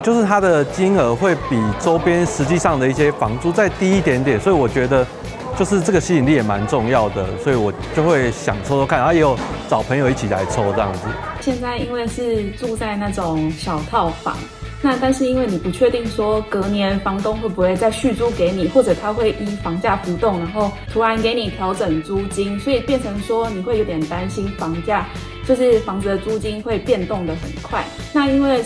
就是它的金額會比周邊實際上的一些房租再低一點點，所以我覺得就是這個吸引力也蠻重要的，所以我就會想抽抽看，然後也有找朋友一起來抽這樣子。現在因為是住在那種小套房，那但是因為你不確定說隔年房東會不會再續租給你，或者他會依房價浮動，然後突然給你調整租金，所以變成說你會有點擔心房價，就是房子的租金會變動得很快。那因為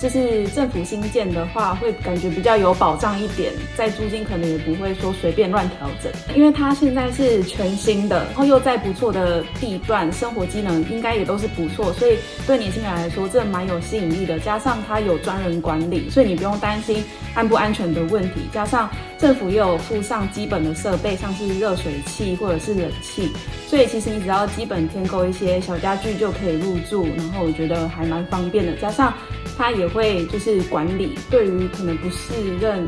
就是政府新建的話，會感覺比較有保障一點，在租金可能也不會說隨便亂調整，因為它現在是全新的，然後又在不錯的地段，生活機能應該也都是不錯，所以對年輕人來說，這蠻有吸引力的。加上它有專人管理，所以你不用擔心安不安全的問題。加上政府也有附上基本的設備，像是熱水器或者是冷氣，所以其實你只要基本添購一些小家具就可以入住，然後我覺得還蠻方便的。加上它也會就是管理，對於可能不適任、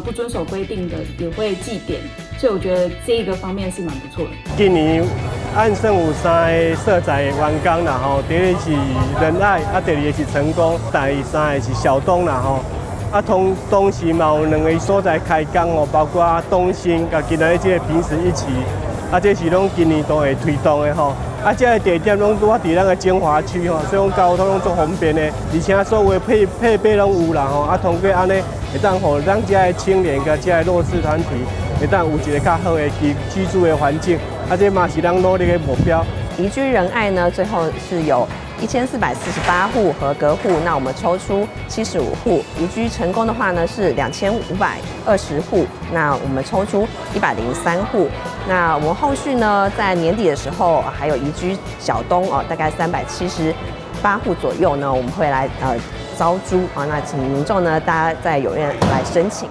不遵守規定的也會記點，所以我覺得這個方面是蠻不錯的。今年按算有三个社宅完工啦吼，第一个是仁愛，啊，第二个是成功，第三个是小東啦吼。啊，同同時嘛有兩个所在開工哦，包括東興佮今仔日這个坪石一期，啊，這是攏今年都會推動的吼。啊，這个地點攏拄仔佇咱个精華區吼，所以講交通攏足方便的，而且所有的配備攏有啦吼。啊，通過按呢，會當予咱遮的青年佮遮的弱勢團體，會當有一个較好的居住的環境。啊，這嘛是咱努力的目標。宜居仁愛呢，最後是有1448戶合格戶，那我們抽出75戶。宜居成功的話呢，是2520戶，那我們抽出103戶。那我們後續呢，在年底的時候，還有宜居小東哦，大概378戶左右呢，我們會來招租啊，那請民眾呢，大家再踴躍來申請。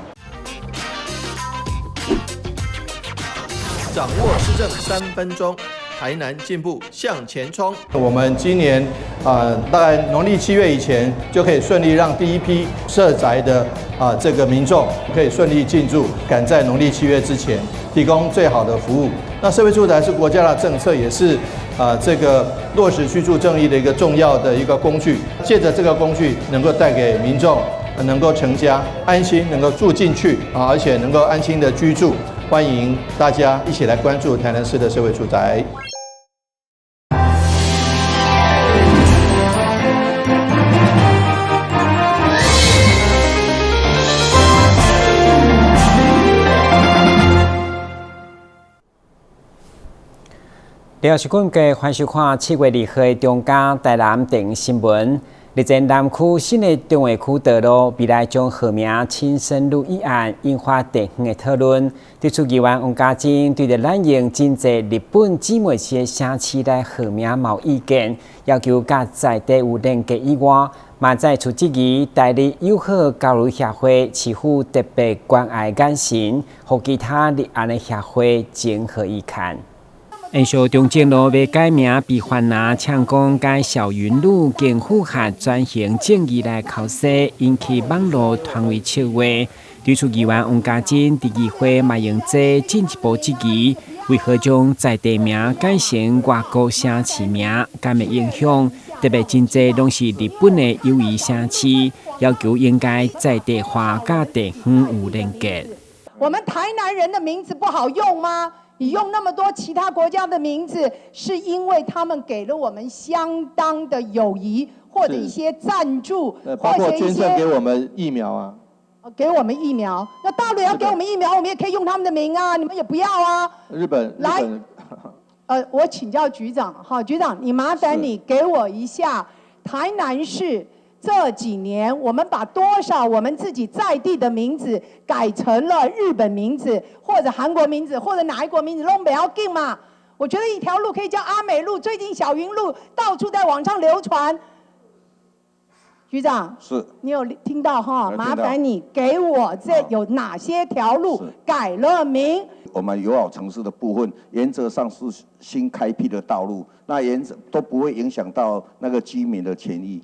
掌握市政3分鐘。台南進步向前衝。我們今年大概農曆7月以前就可以順利讓第一批社宅的這個民眾可以順利進駐，趕在農曆7月之前提供最好的服務。那社會住宅是國家的政策，也是這個落實居住正義的一個重要的一個工具。借著這個工具，能夠帶給民眾能夠成家安心，能夠住進去啊，而且能夠安心的居住。歡迎大家一起來關注台南市的社會住宅。電視廣告，歡迎收看7月2號的中嘉台南電新聞。日前南區新的重劃區道路未來將號名青森路一案引發地方的討論。對此，議員王家珍對著濫用真濟日本姊妹市的城市來號名嘛有意見，要求佮在地有連結以外，嘛再次質疑台日友好交流協會是否特別關愛眼神，予其他日韓的協會情何以堪？延續中正路欲改名，被番仔嗆講改小雲路，更符合轉型正義來剾洗，引起網路傳為笑話。對此，議員王家珍佇議會嘛用這進一步質疑，為何將在地名改成外國城市名，敢會影響？特別真濟攏是日本的友誼城市，要求應該在地化佮地方有連結。我們台南人的名字不好用嗎？你用那麼多其他國家的名字，是因為他們給了我們相當的友誼，或者一些贊助，包括捐贈給我們疫苗啊，給我們疫苗。那大陸要給我們疫苗，我們也可以用他們的名啊，你們也不要啊。日本來，我請教局長，好，局長，你麻煩你給我一下台南市這幾年，我們把多少我們自己在地的名字改成了日本名字，或者韓國名字，或者哪一國名字，攏不要緊嘛。我覺得一條路可以叫阿美路，最近小雲路到處在網上流傳。局長，是，你有聽到哈？麻煩你給我這有哪些條路改了名？我們友好城市的部分，原則上是新開闢的道路，那原則都不會影響到那個居民的權益。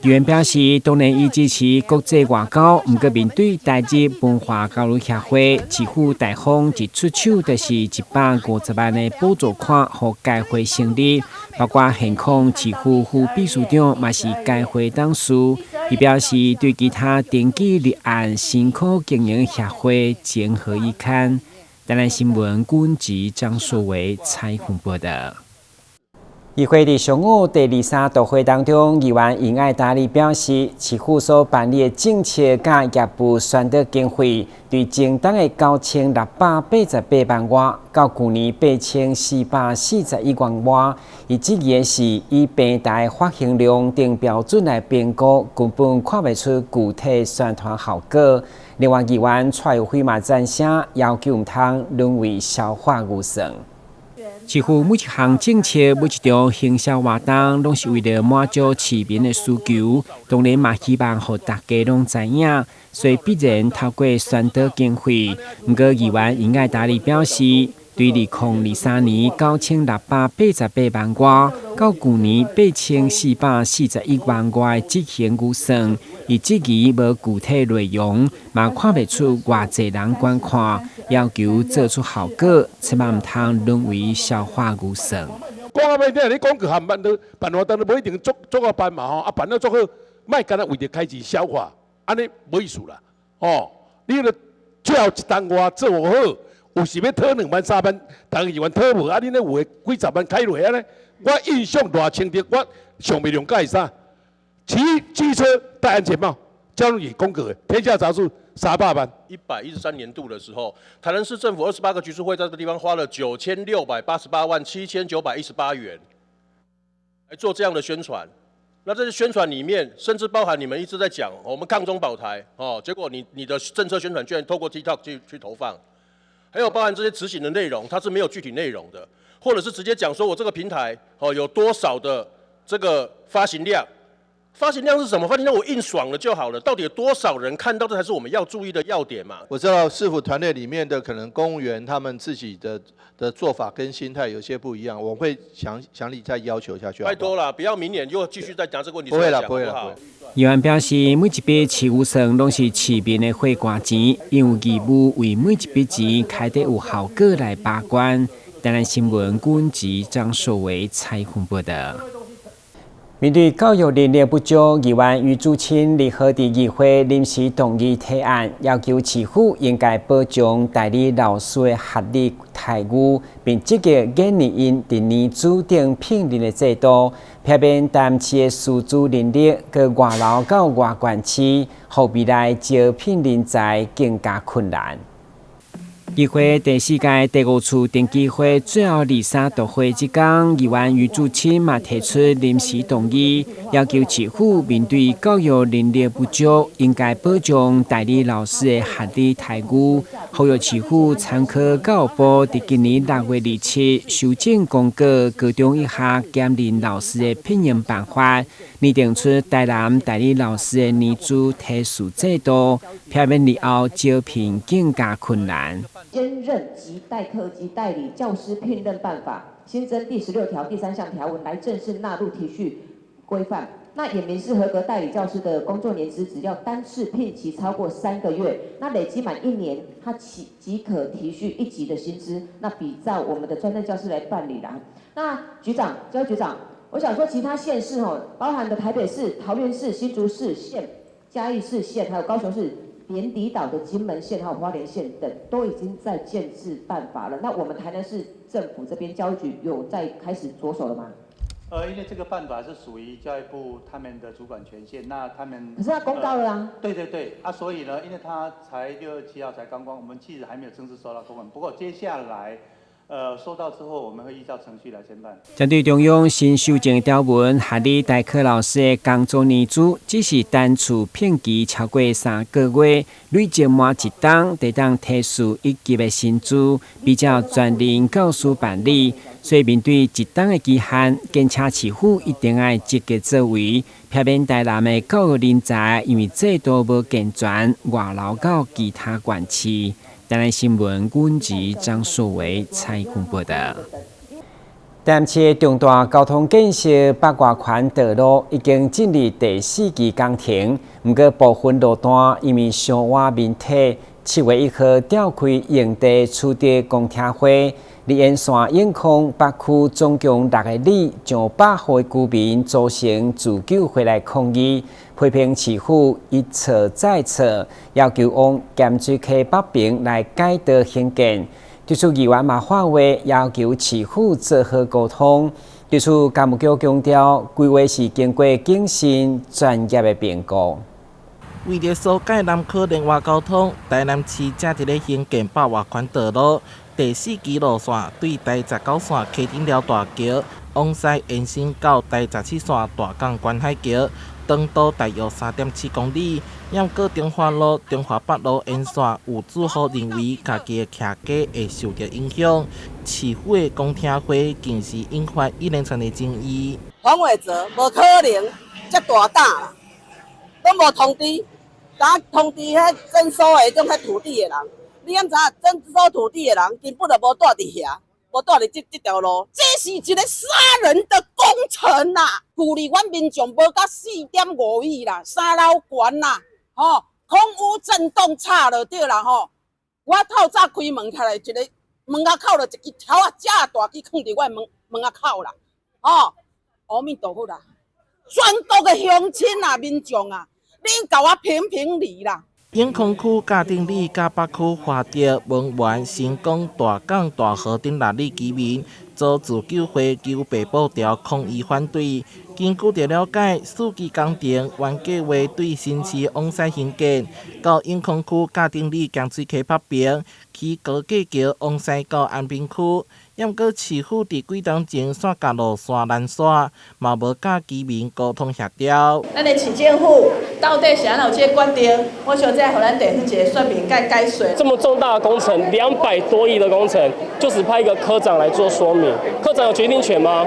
議員表示，當然伊支持國際外交，毋過面對台日文化交流協會，市府大方一出手就是150萬的補助款，予該會成立，包括現況市府副秘書長嘛是該會董事，伊表示對其他登記立案新科經營協會情何以堪？台南新聞軍籍張碩維採訪報道。議會佇上午第二三度會當中，議員尹愛達利表示，市府所辦理的政策佮業務宣導經費，對前冬的9688萬外，到舊年8441元外，伊質疑的是以平台發行量定標準來評估，根本看袂出具體宣傳效果。另外，議員蔡有輝嘛贊聲，要求毋通淪為消化預算。似乎每一項政策、每一場行銷活動，攏是為著滿足市民的需求。當然嘛，希望予大家攏知影，所以必然透過宣導經費。毋過，議員尹愛達利表示，對2023年9688萬外，到舊年8441萬外執行預算，伊質疑無具體內容，嘛看袂出偌濟人觀看，要求做出效果，千萬毋通淪為消化預算。講到尾，你廣告含辦都辦活動都無一定足足夠辦嘛吼，啊辦了足好，莫干焦為著開錢消化，按呢無意思啦。哦，你著最後一冬外做好。有時欲討2萬3萬，逐个議員討無，啊，恁咧有的幾十萬開落按呢？我印象偌清楚，我上袂諒解是啥？騎機車戴安全帽，交通局廣告的，天下雜誌300萬。113年度的時候，台南市政府28個局處會在這個地方花了9688萬7918元來做這樣的宣傳。那這些宣傳裡面，甚至包含你們一直在講我們抗中保台哦，結果你的政策宣傳居然透過 TikTok 去投放。還有包含這些執行的內容，它是沒有具體內容的，或者是直接講說我這個平台哦有多少的這個發行量，發行量是什麼？發行量我印爽了就好了，到底有多少人看到，這才是我們要注意的要點嘛。我知道市府團隊裡面的可能公務員他們自己的做法跟心態有些不一樣，我會詳細再要求下去。拜託了，不要明年又繼續再講這個問題。不會了，不會了。議員表示，每一筆市預算攏是市民的血汗錢，𪜶有義務為每一筆錢開得有效果來把關。台南新聞軍籍張碩維採訪報道。面對教育人力不足，議員余祖親聯合佇議會臨時動議提案，要求市府應該保障代理老師的學歷待遇，並積極研擬𪜶佇年資頂聘任的制度，避免台南市的師資人力閣外流到外縣市，予未來招聘人才更加困難。議會第四屆第五次定期會最後二三度會這工，議員余祖親嘛提出臨時動議，要求市府面對教育人力不足，應該保障代理老師的學歷待遇。呼籲市府參考教育部佇今年6月27修正公告，高中以下兼任老師的聘用辦法，擬定出台南代理老師的年資提序制度，避免日後招聘更加困難。兼任及代課及代理教師聘任辦法新增第16條第三項條文，來正式納入提序規範。那也明示合格代理教師的工作年資，只要單次聘期超過3個月，那累積滿一年，他即可提序一級的薪資。那比照我們的專任教師來辦理啦。那局長，教育局長，我想說其他縣市吼，包含的台北市、桃園市、新竹市縣、嘉義市縣，還有高雄市。連離島的金門縣還有花蓮縣等，都已經在建置辦法了。那我們台南市政府這邊教育局有在開始着手了嗎？因為這個辦法是屬於教育部他們的主管權限，那他們可是他公告了啊。對對對，啊，所以呢，因為他才6月7號才剛公，我們其實還沒有正式收到公文。不過接下來，收到之後，我們會依照程序來偵辦。針對中央新修正條文，合理代課老師的工作年資只是單次聘期超過3個月，累積滿一冬，就當提序一級的薪資，比照專任教師辦理。所以面對一冬的期限，堅持市府一定愛積極作為，避免台南的教育人才因為制度無健全，外流到其他縣市。台南新聞，阮吉張淑維採訪報道。台南市重大交通建設八卦環道路已經進入第四期工程，毋過部分路段因為傷倚面體， 7月1號召開用地取得公聽會，沿線永康北區總共六個里上百戶居民組成自救會來抗議，批評市府一錯再錯，要求往鹹水溪北爿來改道興建。對此議員嘛發話，要求市府做好溝通。對此，工務局強調，規劃是經過謹慎專業的評估。為著疏解南區連外交通，台南市正佇咧興建百外寬道路，第四期路線對台十九線溪頂寮大橋往西延伸到台十七線大港觀海橋，長度大約3.7公里。毋過中華路、中華北路沿線有住戶認為家己的徛家會受著影響。市府的公聽會更是引發一連串的爭議。黃偉哲無可能遮大膽啦，攏無通知，敢通知彼徵收的種彼土地的人，你敢知影徵收土地的人根本就無蹛佇遐，無蹛佇這條路，這是一个殺人的工程啦！舊年阮民眾無甲4.5億啦，三樓懸啦，吼，空屋震動差就對啦吼。我透早開門起來，一个門仔口就一支條仔遮大支囥佇我的門仔口啦，吼，阿彌陀佛啦！全國的鄉親啊，民眾啊，恁共我評評理啦！永康區嘉定里佮北區華德、文源、成功、大港、大和等六里居民組自救會求白布條抗議反對。根據著了解，四期工程原計劃對新市往西興建，到永康區嘉定里鹹水溪北爿，起高架橋往西到安平區。毋過市府佇幾冬前煞共路線攔煞，嘛無佮居民溝通協調。咱的市政府到底是按怎有這个決定？我想這予咱地方一个說明佮解說。這麼重大的工程，200多億的工程，就只派一個科長來做說明，科長有決定權嗎？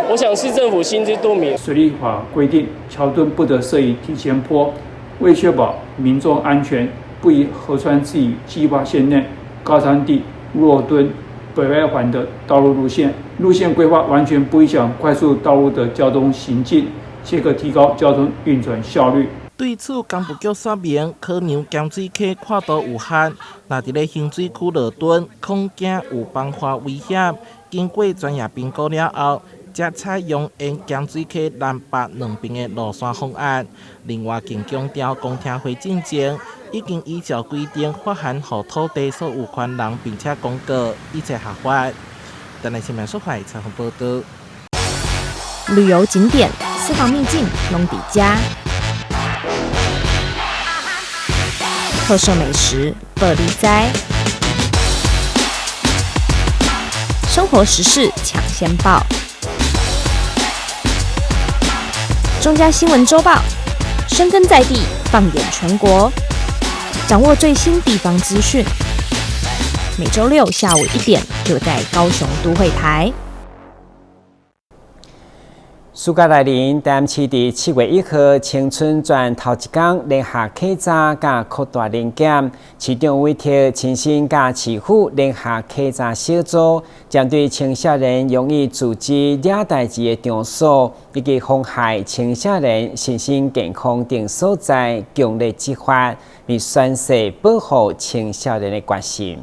我想市政府心知肚明。水利法規定，橋墩不得設於堤前坡，為確保民眾安全，不宜河川置於計劃線內高山地弱墩北外環的道路路線，路線規劃完全不影響快速道路的交通行進，且可提高交通運轉效率。對此，工部局說明，可能鹹水溪闊度有限，若佇咧深水區落墩，恐驚有崩滑危險。經過專業評估了後，才採用沿鹹水溪南北兩邊的路線方案。另外，更強調公聽會進前已經依照規定發函予土地所有權人，並且公告一切合法。台南新聞蘇懷採訪報導。旅遊景點、私房秘境攏佇遮，特色美食報你知，生活時事搶先報，中嘉新聞週報，深耕在地，放眼全國，掌握最新地方資訊。每週六下午1點，就在高雄都會台。暑假來臨，台南市佇7月1號青春專頭一工聯合稽查佮擴大年檢，市長委託親身佮市府聯合稽查小組，針對青少年容易組織惹代誌的場所，以及妨害青少年身心健康等所在，強力執法，並宣示保護青少年的決心。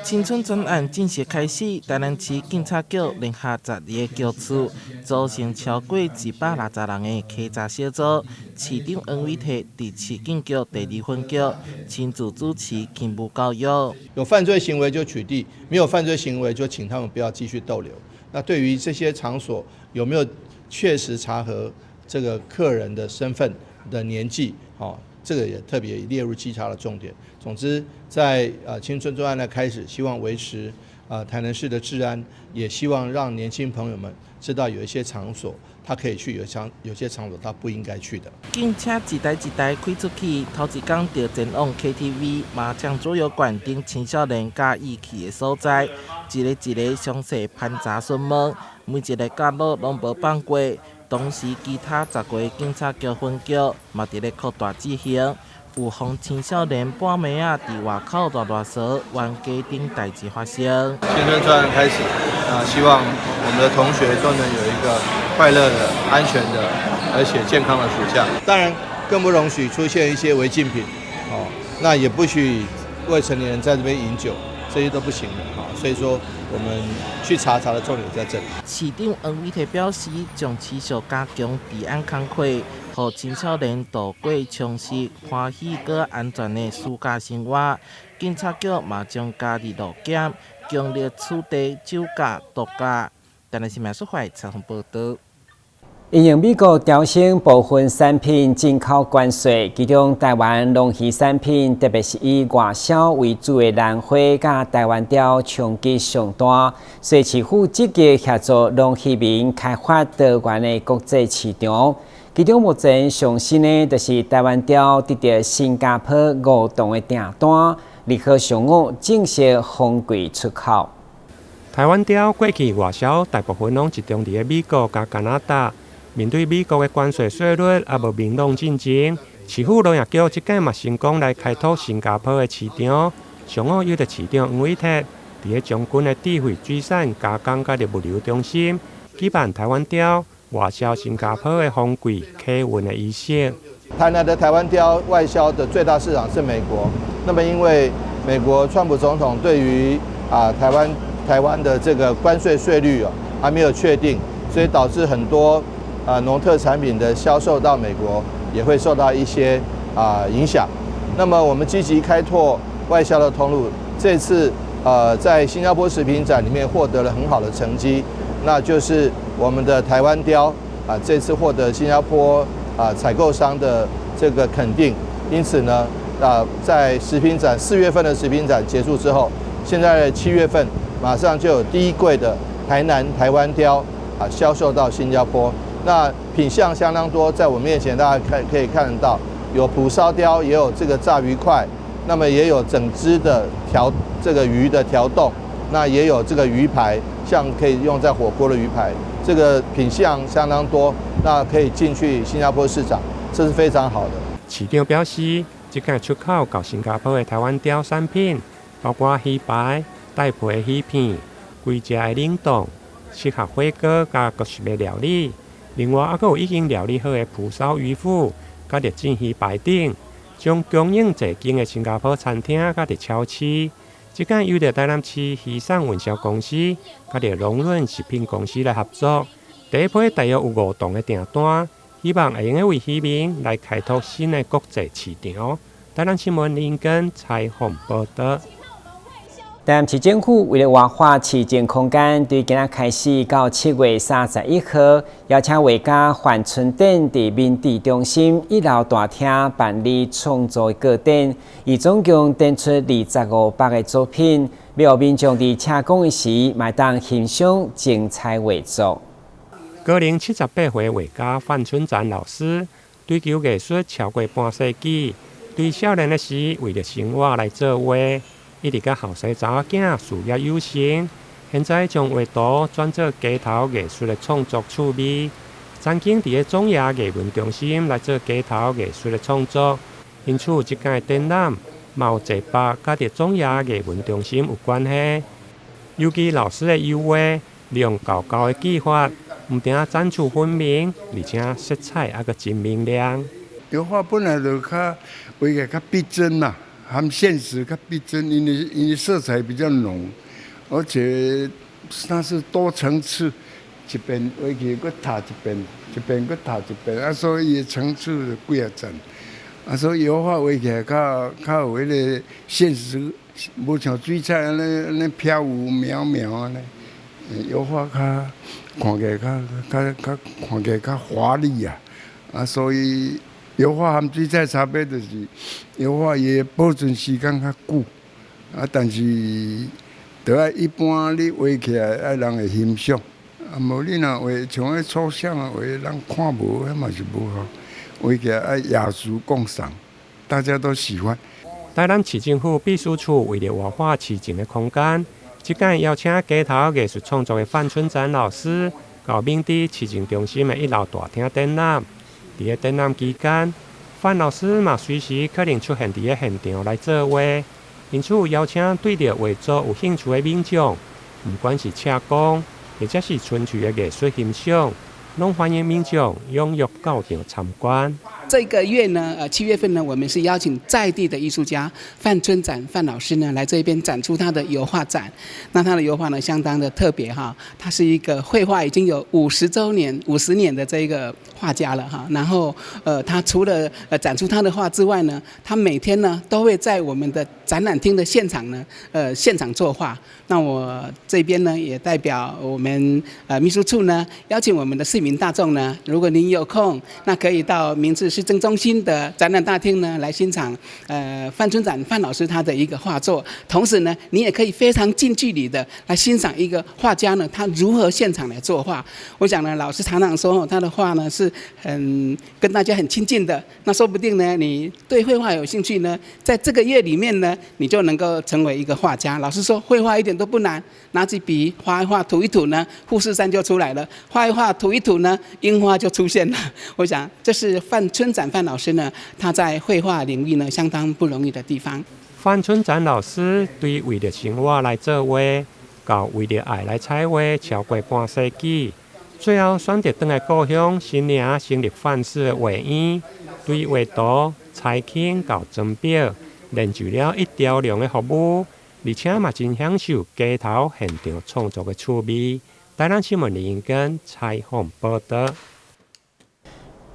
青春專案正式開始，台南市警察局聯合12个局處，組成超過160人的稽查小組。市長黃偉哲佇市警局第二分局親自主持勤務教育。有犯罪行為就取締，沒有犯罪行為就請他們不要繼續逗留。那對於這些場所有沒有確實查核這個客人的身份的年紀？哦，這個也特別列入稽查的重點。總之，在青春專案的開始，希望維持台南市的治安，也希望讓年輕朋友們知道有一些場所他可以去，有些場所他不應該去的。警車一台一台開出去，頭一工就前往 KTV、麻將桌遊館等青少年佮意去的所在，一个一个詳細盤查詢問，每一个角落攏無放過。同時，其他10個警察局分局嘛佇咧擴大執行，有予青少年半暝仔佇外口賴賴趖、冤家等代誌發生。青春專案開始，啊，希望我們的同學都能有一個快樂的、安全的，而且健康的暑假。當然，更不容許出現一些違禁品，哦，那也不許未成年人在這邊飲酒，這些都不行的哈。所以說，我們去查查的重點在這裡。市長黃偉哲表示，將持續加強治安工作，予青少年度過充實、歡喜、閣安全的暑假生活。警察局嘛將加入路檢，強力取締酒駕、毒駕。台南新聞蘇懷採訪報導。因應美國調升部分產品進口關稅，其中台灣龍魚產品，特別是以外銷為主的蘭花佮台灣鯛衝擊上大，所以市府積極協助農漁民開發多元的國際市場。其中目前上新的，就是台灣鯛得著新加坡五棟的訂單，2號上午正式封櫃出口。台灣鯛過去外銷大部分攏集中佇咧美國佮加拿大。面對美國的關稅稅率猶無明朗進前，市府農業局這擺嘛成功來開拓新加坡的市場。上午由著市長黃偉哲佇咧將軍的智慧水產加工佮物流中心舉辦台灣鯛外銷新加坡的封櫃啟運的儀式。台南的台灣鯛外銷的最大市場是美國，那麼因為美國川普總統對於台灣的這個關稅稅率啊還沒有確定，所以導致很多農特產品的銷售到美國也會受到一些影響。那麼我們積極開拓外銷的通路，這次在新加坡食品展裡面獲得了很好的成績，那就是我們的台灣鯛啊，這次獲得新加坡採購商的這個肯定。因此呢，在食品展4月份的食品展結束之後，現在7月份馬上就有第一櫃的台南台灣鯛銷售到新加坡。那品項相當多，在我面前大家可以看得到，有蒲燒鯛，也有這個炸魚塊，那麼也有整隻的調這個魚的調丼，那也有這個魚排，像可以用在火鍋的魚排，這個品項相當多，那可以進去新加坡市場，這是非常好的。市長表示，這擺出口到新加坡的台灣鯛產品，包括魚排、帶皮的魚片、規隻的冷凍、適合火鍋佮各式的料理。另外，猶閣有已經料理好的蒲燒魚脯、佮熱煎魚排等，將供應濟間的新加坡餐廳佮佇超市。這擺由著台南市魚產運銷公司佮著龍潤食品公司來合作，第一批大約有五棟的訂單，希望會用得為漁民來開拓新的國際市場。台南新聞林根採訪報導。台南市政府為了活化市政空間，對今仔開始到7月31號，邀請畫家范春典佇民智中心一樓大廳辦理創作個展，伊總共展出25幅的作品，予民眾佇車公的時，嘛會當欣賞精彩畫作。高齡78歲畫家范春展老師，追求藝術超過半世紀，對少年的時為著生活來做畫。一直佮後生查某囝事業有成，現在將畫圖轉做街頭藝術的創作趣味。曾經佇咧總爺藝文中心來做街頭藝術的創作，因此這擺展覽嘛有濟幅佮佇總爺藝文中心有關係。尤其老師的油畫，利用厚厚的技法，毋但層次分明，而且色彩猶閣真明亮。油畫本來就較畫起來較逼真嘛。和現實較逼真，因為色彩比較濃，而且它是多層次，一遍畫去閣塗一遍，一遍閣塗一遍，啊，所以伊的層次就幾仔層，啊，所以油畫畫起來較有彼个現實，無像水彩按呢按呢飄浮渺渺按呢，油畫較看起來較看起來較華麗啊，啊，所以。油畫和水彩差別就是，油畫伊的保存時間較久，啊，但是著愛一般你畫起來愛人會欣賞，啊，無你若畫像彼抽象的畫，人看無，彼嘛是無好。畫起來愛雅俗共賞，大家都喜歡。台南市政府秘書處為著活化市政的空間，這擺邀請街頭藝術創作的范春展老師到銘智市政中心的一樓大廳展覽。佇咧展覽期間，范老師嘛隨時可能出現佇咧現場來做畫，因此邀請對著畫作有興趣的民眾，毋管是車工，或者是純粹的藝術欣賞，攏歡迎民眾踴躍到場參觀。這個月呢，7月份呢，我們是邀請在地的藝術家范春展范老師呢，來這邊展出他的油畫展。那他的油畫呢，相當的特別哈，他是一個繪畫已經有50週年、50年的這個畫家了哈。然後，他除了展出他的畫之外呢，他每天呢都會在我們的展覽廳的現場呢，現場作畫。那我這邊呢，也代表我們秘書處呢，邀請我們的市民大眾呢，如果您有空，那可以到明治市政中心的展覽大廳呢，來欣賞范春展范老師他的一個畫作。同時呢，你也可以非常近距離的來欣賞一個畫家呢，他如何現場來作畫。我想呢，老師常常說他的畫呢是很跟大家很親近的。那說不定呢，你對繪畫有興趣呢，在這個月裡面呢，你就能夠成為一個畫家。老師說，繪畫一點都不難，拿起筆畫一畫，塗一塗呢，富士山就出來了；畫一畫，塗一塗呢，櫻花就出現了。我想，這是范春展范老師呢，他在繪畫領域呢相當不容易的地方。范春展老師對為著生活來作畫，到為著愛來彩畫，超過半世紀，最後選擇轉來故鄉新營成立范氏畫院，對畫圖、裁刻到裝裱，練就了一條龍的服務，而且嘛真享受街頭現場創作的趣味。台南新聞李英根採訪報道。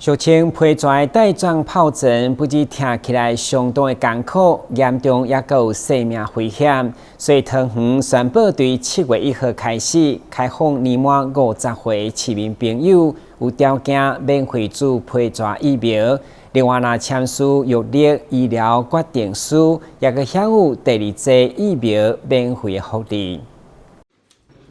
俗稱皮蛇帶狀疱疹，不止聽起來相當的艱苦，嚴重也閣有生命危險。所以桃園宣布對7月1號開始開放年滿50歲市民朋友有條件免費注皮蛇疫苗。另外，若簽署藥力醫療決定書，也閣享有第二劑疫苗免費的福利。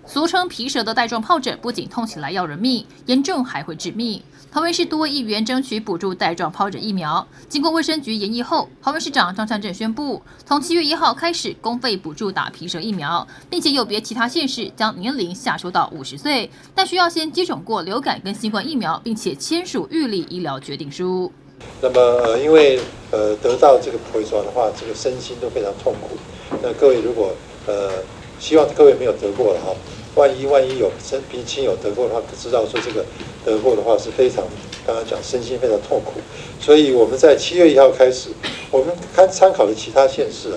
俗稱皮蛇的帶狀疱疹，不僅痛起來要人命，嚴重還會致命。桃園市多位議員爭取補助帶狀疱疹疫苗，經過衛生局研議後，桃園市長張善政宣布，從7月1號開始公費補助打皮蛇疫苗，並且有別其他縣市將年齡下修到50歲，但需要先接種過流感跟新冠疫苗，並且簽署預立醫療決定書。那麼因為得到這個皮蛇的話，這個身心都非常痛苦。那各位如果希望各位沒有得過了哈。萬一有身邊親友得過的話，知道說這個得過的話是非常，剛剛講身心非常痛苦。所以我們在7月1號開始，我們看參考了其他縣市，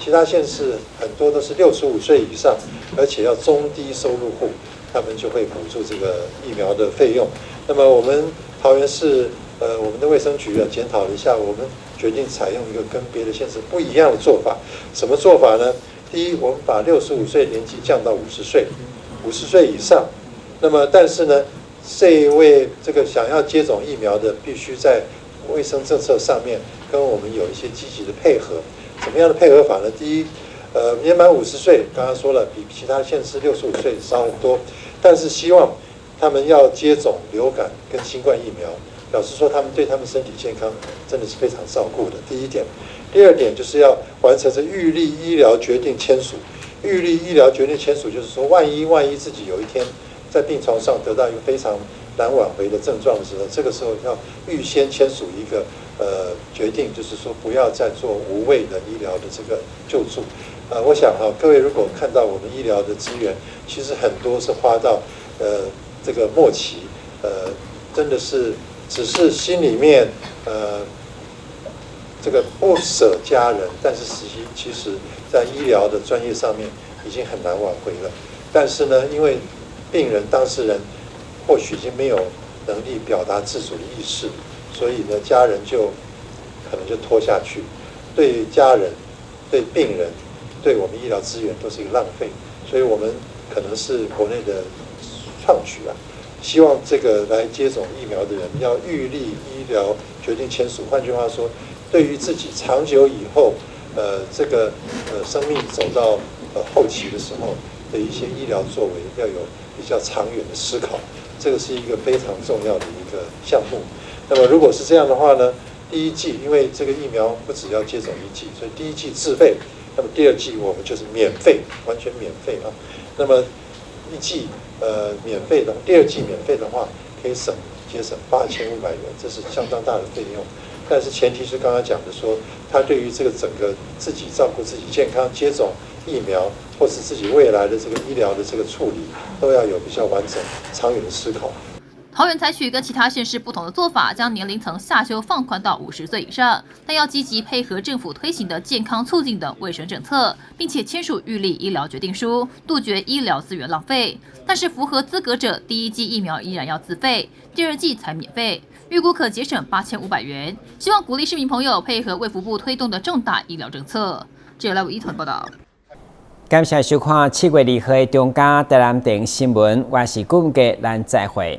其他縣市很多都是65歲以上，而且要中低收入戶，他們就會補助這個疫苗的費用。那麼我們桃園市，我們的衛生局啊檢討了一下，我們決定採用一個跟別的縣市不一樣的做法。什麼做法呢？第一，我們把65歲年紀降到五十歲。50歲以上，那麼但是呢，這一位這個想要接種疫苗的，必須在衛生政策上面跟我們有一些積極的配合。怎麼樣的配合法呢？第一，年滿五十歲，剛剛說了，比其他縣市65歲少很多，但是希望他們要接種流感跟新冠疫苗，表示說他們對他們身體健康真的是非常照顧的。第一點，第二點就是要完成這預立醫療決定簽署。預立醫療決定簽署，就是說，萬一自己有一天在病床上得到一個非常難挽回的症狀的時候，這個時候要預先簽署一個決定，就是說不要再做無謂的醫療的這個救助。我想哈，各位如果看到我們醫療的資源，其實很多是花到這個末期，真的是只是心裡面這個不捨家人，但是實際其實在醫療的專業上面已經很難挽回了。但是呢，因為病人當事人或許已經沒有能力表達自主的意識，所以呢，家人就可能就拖下去，對家人、對病人、對我們醫療資源都是一個浪費。所以我們可能是國內的創舉啊，希望這個來接種疫苗的人要預立醫療決定簽署。換句話說，對於自己長久以後，這個生命走到後期的時候的一些醫療作為，要有比較長遠的思考，這個是一個非常重要的一個項目。那麼如果是這樣的話呢，第一劑因為這個疫苗不只要接種一劑，所以第一劑自費，那麼第二劑我們就是免費，完全免費啊。那麼一劑免費的，第二劑免費的話，可以節省8500元，這是相當大的費用。但是前提是剛剛講的說，他對於這個整個自己照顧自己健康、接種疫苗，或是自己未來的這個醫療的這個處理，都要有比較完整、長遠的思考。桃园采取跟其他县市不同的做法，将年龄层下修放宽到50岁以上，但要积极配合政府推行的健康促进等卫生政策，并且签署预立医疗决定书，杜绝医疗资源浪费。但是符合资格者，第一剂疫苗依然要自费，第二剂才免费。预估可节省8500元。希望鼓励市民朋友配合卫福部推动的重大医疗政策。记者赖伟一团报道。感谢收看7月2号的中嘉台南电新闻，我是顾文杰，咱再会。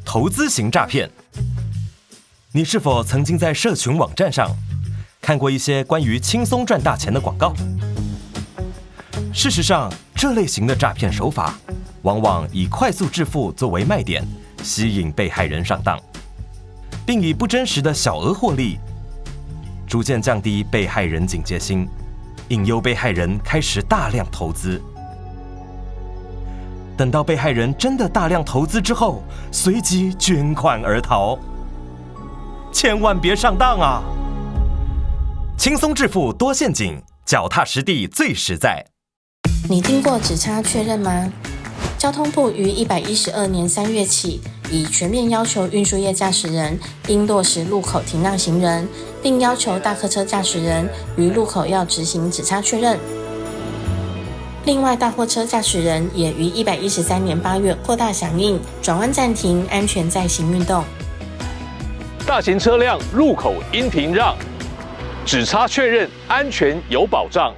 投资型诈骗，你是否曾经在社群网站上看过一些关于轻松赚大钱的广告？事实上，这类型的诈骗手法往往以快速致富作为卖点，吸引被害人上当，并以不真实的小额获利，逐渐降低被害人警戒心，引诱被害人开始大量投资。等到被害人真的大量投资之后，随即卷款而逃。千万别上当啊！轻松致富多陷阱，脚踏实地最实在。你听过指差确认吗？交通部于112年3月起，已全面要求运输业驾驶人应落实路口停让行人，并要求大客车驾驶人于路口要执行指差确认。另外，大货车驾驶人也于113年8月扩大响应，转弯暂停，安全载行运动。大型车辆路口应停让，指差确认安全有保障。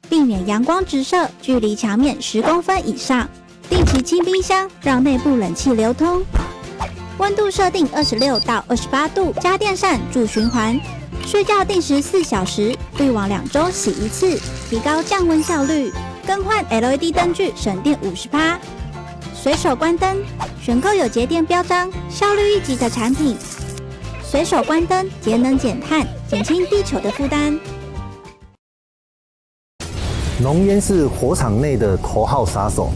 避免阳光直射，距离墙面10公分以上。定期清冰箱，让内部冷气流通。温度设定26到28度，加电扇助循环。睡觉定时4小时，滤网2周洗一次，提高降温效率。更换 LED 灯具，省电50%。随手关灯，选购有节电标章、效率一级的产品。随手关灯，节能减碳，减轻地球的负担。浓烟是火场内的头号杀手。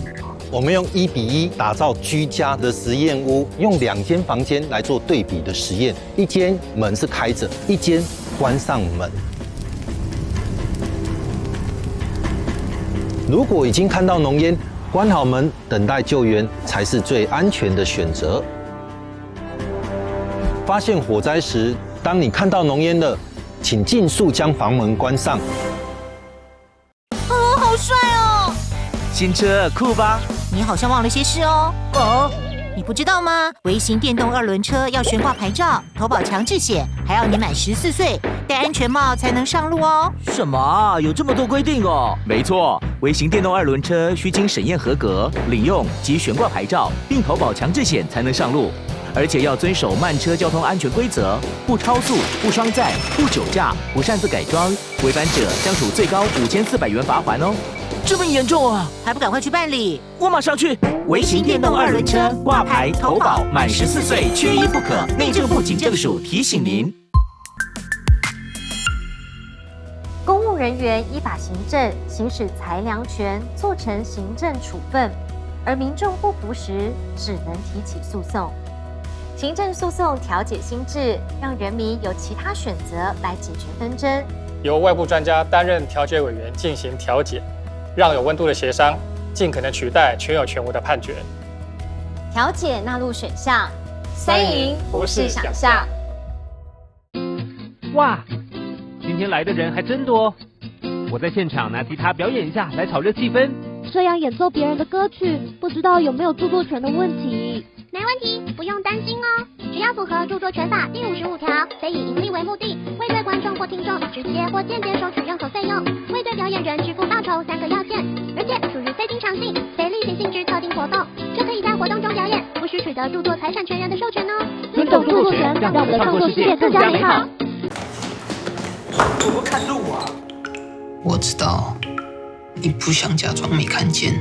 我们用1比1打造居家的实验屋，用2间房间来做对比的实验，一间门是开着，一间关上门。如果已经看到浓烟，关好门等待救援才是最安全的选择。发现火灾时，当你看到浓烟了，请尽速将房门关上。哦，好帅哦！新车酷吧？你好像忘了些事哦。哦，你不知道吗？微型电动二轮车要悬挂牌照、投保强制险，还要年满14岁，戴安全帽才能上路哦。什么？有这么多规定哦？没错，微型电动二轮车需经审验合格、领用及悬挂牌照，并投保强制险才能上路，而且要遵守慢车交通安全规则，不超速、不双载、不酒驾、不擅自改装，违反者将处最高5400元罚锾哦。这么严重啊！还不赶快去办理？我马上去。微型电动二轮车挂牌投保，满14岁缺一不可。内政部警政署提醒您。公务人员依法行政，行使裁量权，做成行政处分，而民众不服时，只能提起诉讼。行政诉讼调解新制，让人民有其他选择来解决纷争。由外部专家担任调解委员进行调解。让有温度的协商尽可能取代权有权无的判决。调解纳入选项，三赢不是想象。哇，今天来的人还真多。我在现场拿吉他表演一下，来炒热气氛。这样演奏别人的歌曲，不知道有没有著作权的问题？没问题，不用担心哦。只要符合著作权法第55条，非以盈利为目的，未对观众或听众直接或间接收取任何费用，未对表演人支付报酬三个要件，而且属于非经常性、非例行性之特定活动，就可以在活动中表演，无需取得著作财产权人的授权哦。尊重著作权，让我们的创作世界更加美好。我不看路啊！我知道，你不想假装没看见。